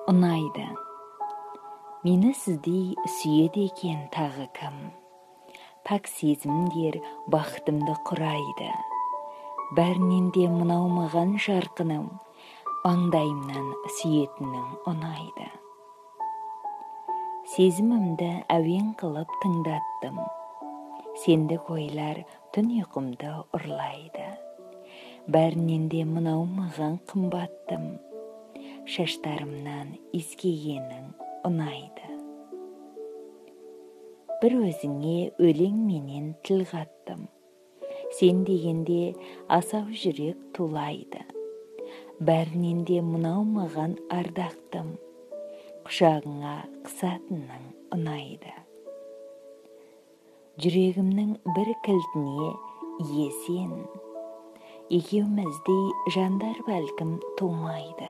Ұнайды. Мені сіздей сүйеді екен тағы кім? Пәк сезімдер бақытымды құрайды. Бәрінен де мынау маған жарқыным, маңдайымнан сүйетінің ұнайды. Сезімімді әуен қылып тыңдаттым. Сендік ойлар түн ұйқымды ұрлайды. Бәрінен де мынау маған қымбаттым. Шаштарымнан иіскегенің ұнайды. Бір өзіңе өлең менен тіл қаттым. Сен дегенде асау жүрек тулайды. Бәрінен де мынау маған ардақтым. Құшағыңа қысатының ұнайды. Жүрегімнің бір кілтіне ие сен. Екеуміздей жандар бәлкім тумайды.